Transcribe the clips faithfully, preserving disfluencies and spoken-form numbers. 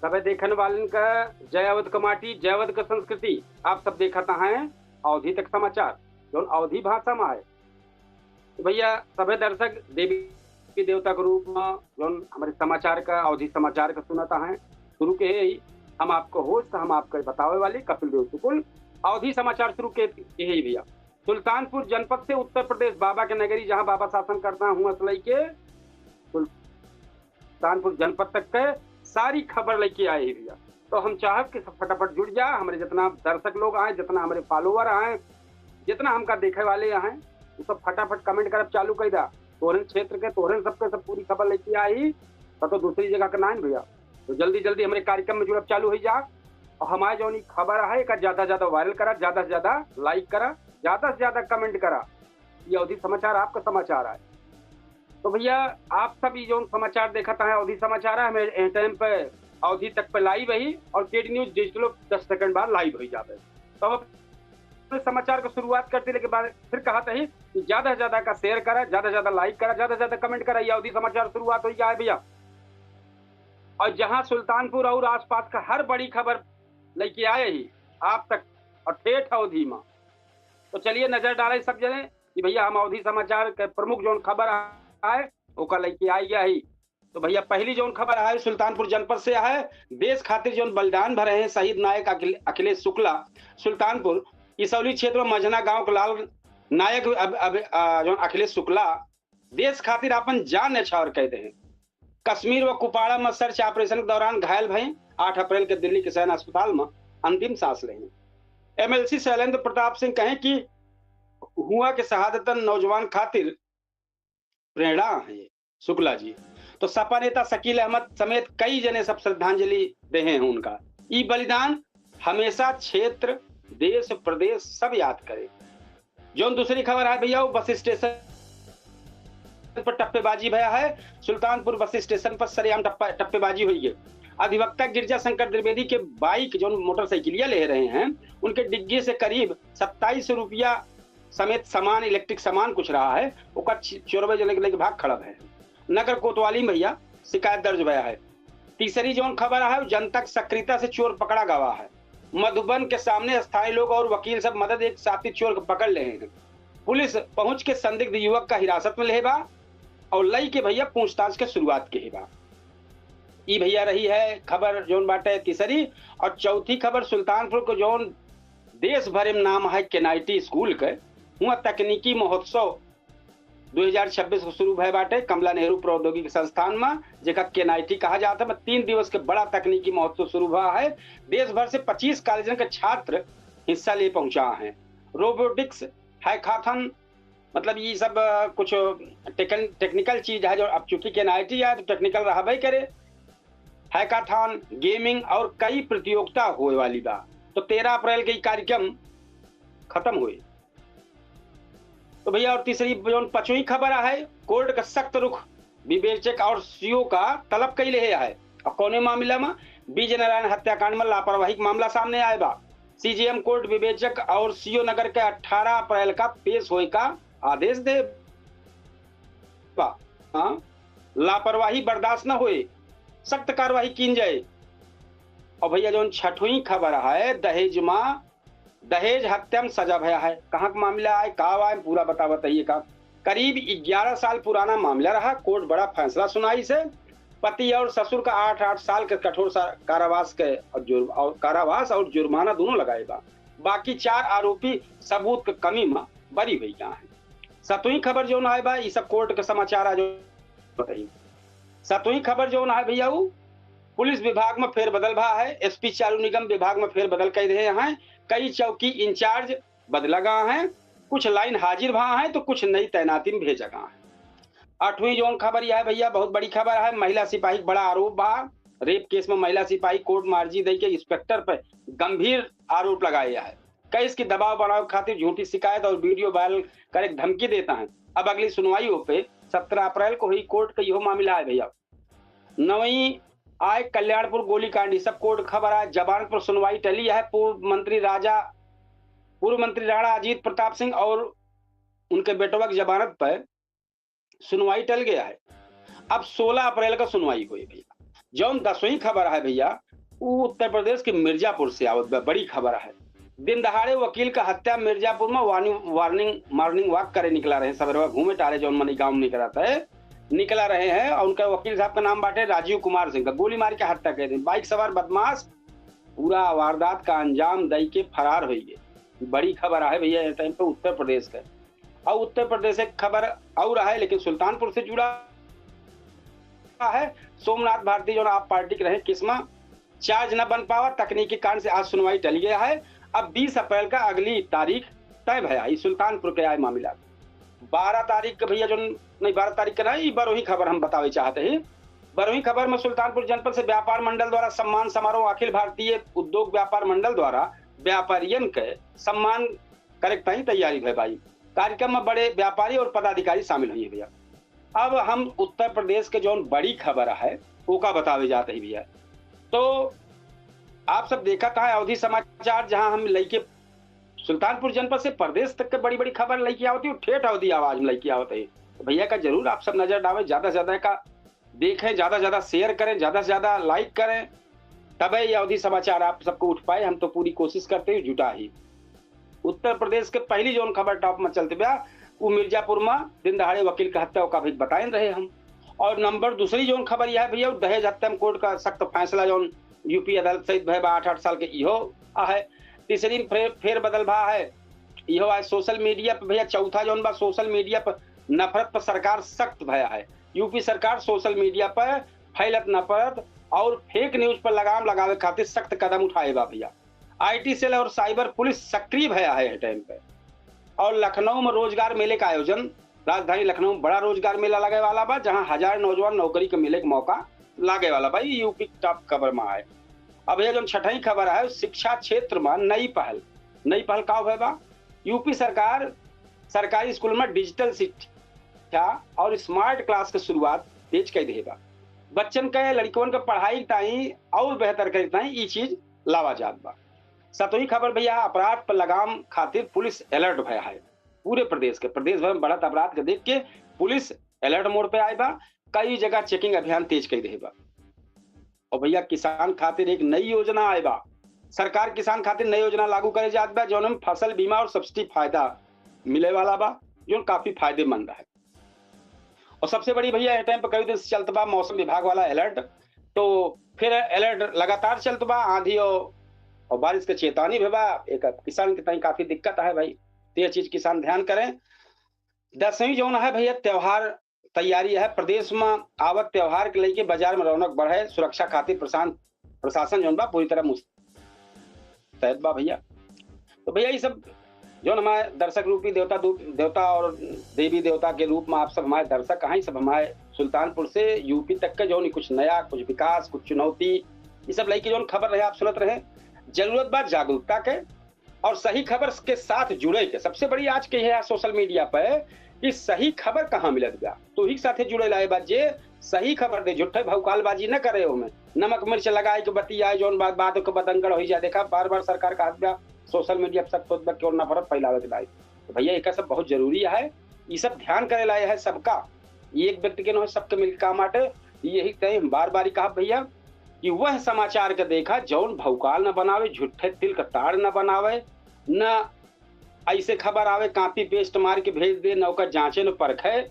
सभे देखन वालन का जय अवध का माटी, जय अवध का संस्कृति। आप सब देखत हैं अवधी तक समाचार, जौन अवधी भाषा में आए। तो भैया, सभे दर्शक देवी देवता के रूप में जौन हमारे समाचार का, अवधी समाचार का सुनत हैं, शुरू के ही हम आपको host, हम आपको बतावे वाले कपिल देव शुक्ल। अवधी समाचार शुरू के, के ही भैया, सुल्तानपुर जनपद से उत्तर प्रदेश बाबा के नगरी, जहाँ बाबा शासन करता हुआ से लइके सुल्तानपुर जनपद तक के सारी खबर लइके आए ही भैया। तो हम चाहब कि सब फटाफट जुड़ जा, हमारे जितना दर्शक लोग आए, जितना हमारे follower आए, जितना हमका देखे वाले आए, वो सब फटाफट comment करब चालू कर दा। तोहरन क्षेत्र के, तोहरन सबके सब पूरी खबर लइके आई, तो, तो दूसरी जगह का ना है भैया। तो जल्दी जल्दी हमारे कार्यक्रम में जुड़ब चालू हो जा, और हमारे जौन ई खबर है, एका ज्यादा से ज्यादा viral करा, ज्यादा से ज्यादा like करा, ज्यादा से ज्यादा comment करा। ये अवधी समाचार आपका समाचार है। तो भैया, आप सब ई जौन समाचार देखत हैं, अवधी समाचार है, हमें ए time पे अवधी तक पे live है और केडी न्यूज डिजिटल दस सेकंड बाद live हो जावे। तो अब अपने समाचार को शुरुआत करते, लेकिन बाद फिर कहत ही कि ज्यादा से ज्यादा का share करा, ज्यादा से ज्यादा like करा, ज्यादा से ज्यादा comment करा। ये अवधी समाचार शुरुआत हो गया है भैया, और जहां सुल्तानपुर और आसपास का हर बड़ी खबर लइके आए ही आप तक और ठेठ अवधी में। तो चलिए नजर डालें सब जने कि भैया हम अवधी समाचार के प्रमुख जौन खबर आए ओका लइके आई गया ही। तो भैया पहली जौन खबर आए सुल्तानपुर जनपद से आए, देश खातिर जौन बलिदान भरे हैं शहीद नायक अखिल-, अखिलेश शुक्ला। सुल्तानपुर इसौली क्षेत्र में मझना गांव के लाल नायक अब, अब, आ, जौन अखिलेश शुक्ला देश खातिर अपन जान न्यौछावर कइ देहे। कश्मीर व कुपवाड़ा में search operation के दौरान घायल भए, आठ अप्रैल के दिल्ली के सैन्य अस्पताल में अंतिम सांस लेहे। एमएलसी शैलेंद्र प्रताप सिंह कहे कि हुआ के शहादतन नौजवान खातिर प्रेरणा है शुक्ला जी। तो सपा नेता शकील अहमद समेत कई जने सब श्रद्धांजलि देहे हैं उनका। ई बलिदान हमेशा क्षेत्र, देश, प्रदेश सब याद करे। जौन दूसरी खबर है भैया, वो बस स्टेशन पर टप्पेबाजी भया है। सुल्तानपुर बस स्टेशन पर सरेआम टप्पा-, टप्पेबाजी हुई है। अधिवक्ता गिरजा शंकर द्विवेदी के बाइक, जौन मोटरसाइकिलिया ले रहे हैं, उनके डिग्गी से करीब सत्ताईस सौ रुपया समेत सामान, इलेक्ट्रिक सामान कुछ रहा है, ओकर छि-, चोरवे जने के लेके भाग खड़ा है। नगर कोतवाली में भैया शिकायत दर्ज भया है। तीसरी जौन खबर है, जनता के सक्रियता से चोर पकड़ा गवा है। मधुबन के सामने स्थानीय लोग और वकील सब मदद एक साथी चोर के पकड़ ले हैं। पुलिस पहुंच के संदिग्ध युवक का हिरासत में लेहे बा और लई के भैया पूछताछ के शुरुआत के बा। ई भैया रही है खबर जौन बाटे तीसरी। और चौथी खबर सुल्तानपुर को जौन देश भरे में नाम है केनाइटी स्कूल के, हुआ तकनीकी महोत्सव दो हज़ार छब्बीस को शुरू भय बाटे कमला नेहरू प्रौद्योगिकी संस्थान में, जेका केनाइटी कहा जाता है। तीन दिवस के बड़ा तकनीकी महोत्सव शुरू हुआ है। देश भर से पच्चीस कॉलेजन के छात्र हिस्सा ले पहुंचा हैं। रोबोटिक्स, हैकाथन, मतलब ये सब, अ, कुछ टेकन-, टेक्निकल चीज है, जो अब चूंकि केनाइटी है तो टेक्निकल रहबे करे। हैकाथन, गेमिंग और कई प्रतियोगिता होए वाली बा। तो तेरह अप्रैल के ई कार्यक्रम खत्म हुए। तो भैया, और तीसरी जौन पचवीं खबर है, कोर्ट का सख्त रुख विवेचक और सीओ का तलब कइले है। और कौने मामला में? बीज नारायण हत्याकांड में लापरवाही का मामला सामने आए बा। सीजेएम कोर्ट विवेचक और सीओ नगर के अठारह अप्रैल का पेश होए का आदेश दे बा। हाँ, लापरवाही बर्दाश्त न होए, सख्त कार्रवाई कीन जाए। और भैया, जौन छठवीं खबर है, दहेज मा, दहेज हत्या में सजा भया है। कहाँ का मामला आए, का आए, पूरा बता बताइए का। करीब ग्यारह साल पुराना मामला रहा। कोर्ट बड़ा फैसला सुनाई से पति और ससुर का आठ, आठ साल के कठोर सा-, कारावास के और जुर्म-, और कारावास और जुर्माना दोनों लगाए बा। बाकी चार आरोपी सबूत के कमी में बरी हुई गया है। सतवीं खबर जौन आए बा, ई सब कोर्ट के समाचार आज बताई। सतवीं खबर जौन है भैया, उ पुलिस विभाग में फेरबदल भा है। एसपी चारू निगम विभाग में फेरबदल कर रहे हैं। कई चौकी इंचार्ज बदला गा है, कुछ लाइन हाजिर भा है तो कुछ नई तैनाती में भेजा गा है। आठवीं जौन खबर यह है भैया, बहुत बड़ी खबर है। महिला सिपाही का बड़ा आरोप बा, रेप केस में महिला सिपाही कोर्ट में अर्जी दे के इंस्पेक्टर पर गंभीर आरोप लगाए है। केस की दबाव बनावे खातिर झूठी शिकायत और वीडियो वायरल करे के धमकी देता है। अब अगली सुनवाई हो पे सत्रह अप्रैल को हुई। कोर्ट का यहो मामला है भैया। नवई आए कल्याणपुर गोलीकांड, ई सब कोर्ट खबर आए। जमानत पर सुनवाई टली है। पूर्व मंत्री राजा, पूर्व मंत्री राणा अजीत प्रताप सिंह और उनके बेटवा की जमानत पर सुनवाई टल गया है। अब सोलह अप्रैल का सुनवाई हुई भैया। जौन दसवीं खबर है भैया, उ उत्तर प्रदेश के मिर्जापुर से आवत बा, बड़ी खबर है। दिन दहाड़े वकील का हत्या, मिर्जापुर में वार्निंग, वार्निंग, मॉर्निंग वॉक करे निकला रहे, सबेरवा घूमे टहरे जौन मनी गाँव में निकलत है, निकला रहे हैं। और उनका वकील साहब का नाम बाटे राजीव कुमार सिंह, का गोली मार के हत्या कर दी। बाइक सवार बदमाश पूरा वारदात का अंजाम दई के फरार होइगे। बड़ी खबर है भैया, इस टाइम पे उत्तर प्रदेश का। और उत्तर प्रदेश एक खबर और है, लेकिन सुल्तानपुर से जुड़ा है। सोमनाथ भारती जो आप पार्टी के रहे किस्मा चार्ज न बन पावा, तकनीकी कारण से आज सुनवाई टल गया है। अब बीस अप्रैल का अगली तारीख तय भया। ई सुल्तानपुर के आए मामला, बारह तारीख के भैया जो, नहीं, बारह तारीख के नहीं, ई बरोही खबर हम बतावे चाहते हैं। बरोही खबर में सुल्तानपुर जनपद से व्यापार मंडल द्वारा सम्मान समारोह, अखिल भारतीय उद्योग व्यापार मंडल द्वारा व्यापारियन के सम्मान करे के ताई तैयारी भय बाई। कार्यक्रम में बड़े व्यापारी और पदाधिकारी शामिल हुई हैं भैया। अब हम उत्तर प्रदेश के जौन बड़ी खबर है, ओका बतावे जात ही भैया। तो आप सब देखत हैं अवधी समाचार, जहां हम लइके सुल्तानपुर जनपद से प्रदेश तक के बड़ी-बड़ी खबर लइके आवत ही, ठेठ अवधी आवाज में लइके आवत ही। तो भैया का जरूर आप सब नजर डालें, ज्यादा से ज्यादा का देखें, ज्यादा से ज्यादा share करें, ज्यादा से ज्यादा like करें, तबे ये अवधी समाचार आप सबको उठ पाए। हम तो पूरी कोशिश करते हैं जुटा ही। उत्तर प्रदेश के पहली जौन खबर top में चलत बा, उ मिर्जापुर में दिन दहाड़े वकील का हत्या का भी बताइन रहे हम। और नंबर दूसरी जौन खबर यह है भैया, दहेज हत्या में कोर्ट का सख्त फैसला जौन यूपी अदालत सहित भय बा आठ, आठ साल के, इहो आहे। तीसरी फेर, फेर बदल भा है, इहो आज सोशल मीडिया पे भैया। चौथा जौन बा, सोशल मीडिया पर नफरत पर सरकार सख्त भया है। यूपी सरकार सोशल मीडिया पर फैलत नफरत और फेक न्यूज पर लगाम लगावे खातिर सख्त कदम उठाए बा भैया। आईटी सेल और साइबर पुलिस सक्रिय भया है यह टाइम पे। और लखनऊ में रोजगार मेले का आयोजन, राजधानी लखनऊ में बड़ा रोजगार मेला लगे वाला बा, जहां हजार नौजवान नौकरी के मिले के मौका लागे वाला बा। ई यूपी टॉप खबर में आए। अब ये जौन छठई खबर है, शिक्षा क्षेत्र में नई पहल। नई पहल का हुए बा? यूपी सरकार सरकारी स्कूल में डिजिटल शिक्षा और स्मार्ट क्लास के शुरुआत तेज कर दे बा। बच्चन के, लड़कवन के पढ़ाई ताई और बेहतर करे ताई ई चीज लावा जात बा। सतवीं खबर भैया, अपराध पर लगाम खातिर पुलिस अलर्ट भया है। पूरे प्रदेश के, प्रदेश भर में बढ़त अपराध के देख के पुलिस अलर्ट मोड पे आए बा। कई जगह चेकिंग अभियान तेज कर दे बा। और भैया, किसान खातिर एक नई योजना आए बा। सरकार किसान खातिर नई योजना लागू करे जात बा, जौन में फसल बीमा और सब्सिडी फायदा मिले वाला बा, जौन काफी फायदेमंद है। और सबसे बड़ी भैया, यह टाइम पे कई दिन से चलत बा मौसम विभाग वाला अलर्ट, तो फिर अलर्ट लगातार चलत बा, आंधी और, और बारिश के चेतावनी भी बा। एक किसान के ताई काफी दिक्कत है भाई, तो यह चीज किसान ध्यान करें। दसवीं जौन है भैया, त्योहार तैयारी है। प्रदेश में आवत त्योहार के लेके बाजार में रौनक बढ़े, सुरक्षा खातिर प्रशांत, प्रशासन जौन बा पूरी तरह मुस्तैद बा भैया। तो भैया, ये सब जौन हमारे दर्शक रूपी देवता दू-, देवता और देवी देवता के रूप में आप सब हमारे दर्शक हैं, सब हमारे सुल्तानपुर से यूपी तक के जौन कुछ नया, कुछ विकास, कुछ चुनौती, ये सब लेके जौन खबर रहे आप सुनत रहे। जरूरत बा जागरूकता के और सही खबर के साथ जुड़े के। सबसे बड़ी आज के है सोशल मीडिया पे कि सही खबर कहाँ मिलत बा, तो ही साथे जुड़े लाए बा जे सही खबर दे, झूठे भौकालबाजी न करे। ओमे नमक मिर्च लगाए के बतियाए, जौन बात, बात के बतंगड़ हो जाए। देखा, बार बार सरकार कहत बा सोशल मीडिया पे सब सोच बा केवल नफरत फैलावे के लाए। तो भैया, एक सब बहुत जरूरी है, ये सब ध्यान करे लाए है सबका। ये एक व्यक्ति के न हो, सबके मिलके काम आटे। यही तय हम बार बार ही कहा भैया कि वह समाचार के देखा जौन भौकाल न बनावे, झूठे तिल का ताड़ न बनावे, न ऐसे खबर आवे, कॉपी पेस्ट मार के भेज दे, न ओकर जांचे न परखे।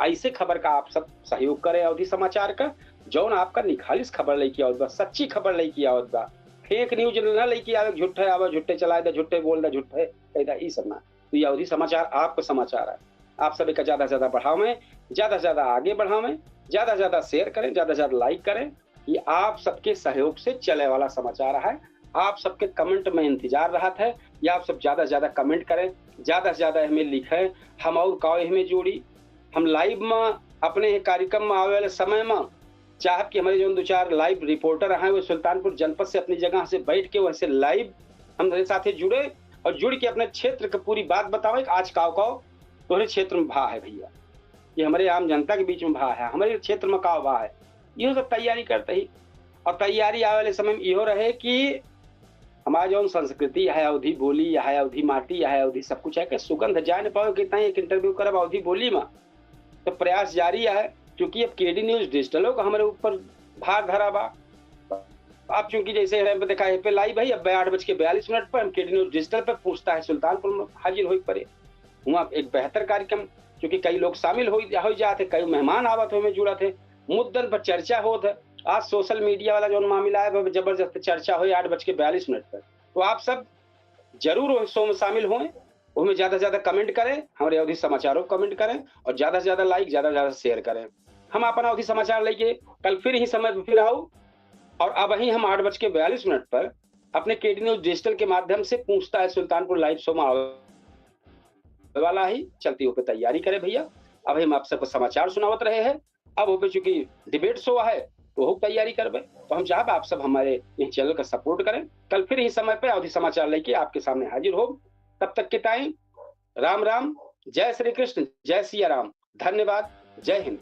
ऐसे खबर का आप सब सहयोग करें अवधी समाचार का, जौन आपका निखालिस खबर लेके आवत बा, सच्ची खबर लेके आवत बा। फेक न्यूज न लेके आवे, झूठे आवे, झूठे चलाए दे, झूठे बोल दे, झूठे कह दे, ई सब ना। तो ये अवधी समाचार आपका समाचार है, आप सब एका ज्यादा से ज्यादा बढ़ावें, ज्यादा से ज्यादा आगे बढ़ावें, ज्यादा से ज्यादा शेयर करें, ज्यादा से ज्यादा लाइक करें। ये आप सबके सहयोग से चले वाला समाचार है। आप सबके कमेंट में इंतजार रहत है, ये आप सब ज्यादा से ज्यादा कमेंट करें, ज्यादा से ज्यादा हमें लिखें, हम और का हमें जोड़ी। हम लाइव में अपने कार्यक्रम में आवे वाले समय में चाहब कि हमारे जौन दो चार लाइव रिपोर्टर हैं, वो सुल्तानपुर जनपद से अपनी जगह से बैठ के वैसे लाइव हमरे साथे जुड़े और जुड़ के अपने क्षेत्र के पूरी बात बतावे कि आज काव काव तोहरे क्षेत्र में भा है भैया, ये हमारे आम जनता के बीच में भा है, हमारे क्षेत्र में काव भा है, इहो सब तैयारी करते ही। और तैयारी आवे वाले समय में इहो रहे कि हमारा जौन संस्कृति है, अवधी बोली है, अवधी माटी है, अवधी सब कुछ है कि सुगंध जाए न पावे, कितना एक इंटरव्यू करब अवधी बोली में। तो प्रयास जारी है, क्योंकि अब केडी न्यूज डिजिटलो का हमारे ऊपर भार धरा बा। आप चूंकि जैसे है पे देखा है पे लाइव है, अब आठ बज के बयालीस मिनट पर हम केडी न्यूज डिजिटल पर पूछता है सुल्तानपुर में हाजिर होई पड़े। हुआ एक बेहतर कार्यक्रम, क्योंकि कई लोग शामिल हो, हो जाते, कई मेहमान आवत हो में जुड़त है, मुद्दन पर चर्चा होत है। आज सोशल मीडिया वाला जौन मामला है, वह जबरदस्त चर्चा होई आठ बज के बयालीस मिनट पर। तो आप सब जरूर ओह शो में शामिल होएं, ओहमें ज्यादा से ज्यादा कमेंट करें, हमारे अवधी समाचारों को कमेंट करें और ज्यादा से ज्यादा लाइक, ज्यादा से ज्यादा शेयर करें। हम अपन अवधी समाचार लेके कल फिर ही समय पर फिर आऊ और अब ही हम आठ बज के बयालीस मिनट पर अपने केडी न्यूज डिजिटल के माध्यम से पूछता है सुल्तानपुर लाइव शो में आवे वाला ही चलती हो पे तैयारी करें भैया। अब हम आप सबको समाचार सुनावत रहे हैं, अब ओपे चूंकि डिबेट शो है तो ओहू तैयारी करबे। तो हम चाहब आप सब हमारे इस चैनल का सपोर्ट करें। कल फिर ही समय पे अवधी समाचार लेके आपके सामने हाजिर हो। तब तक के टाइम राम राम, जय श्री कृष्ण, जय सिया राम, धन्यवाद, जय हिंद।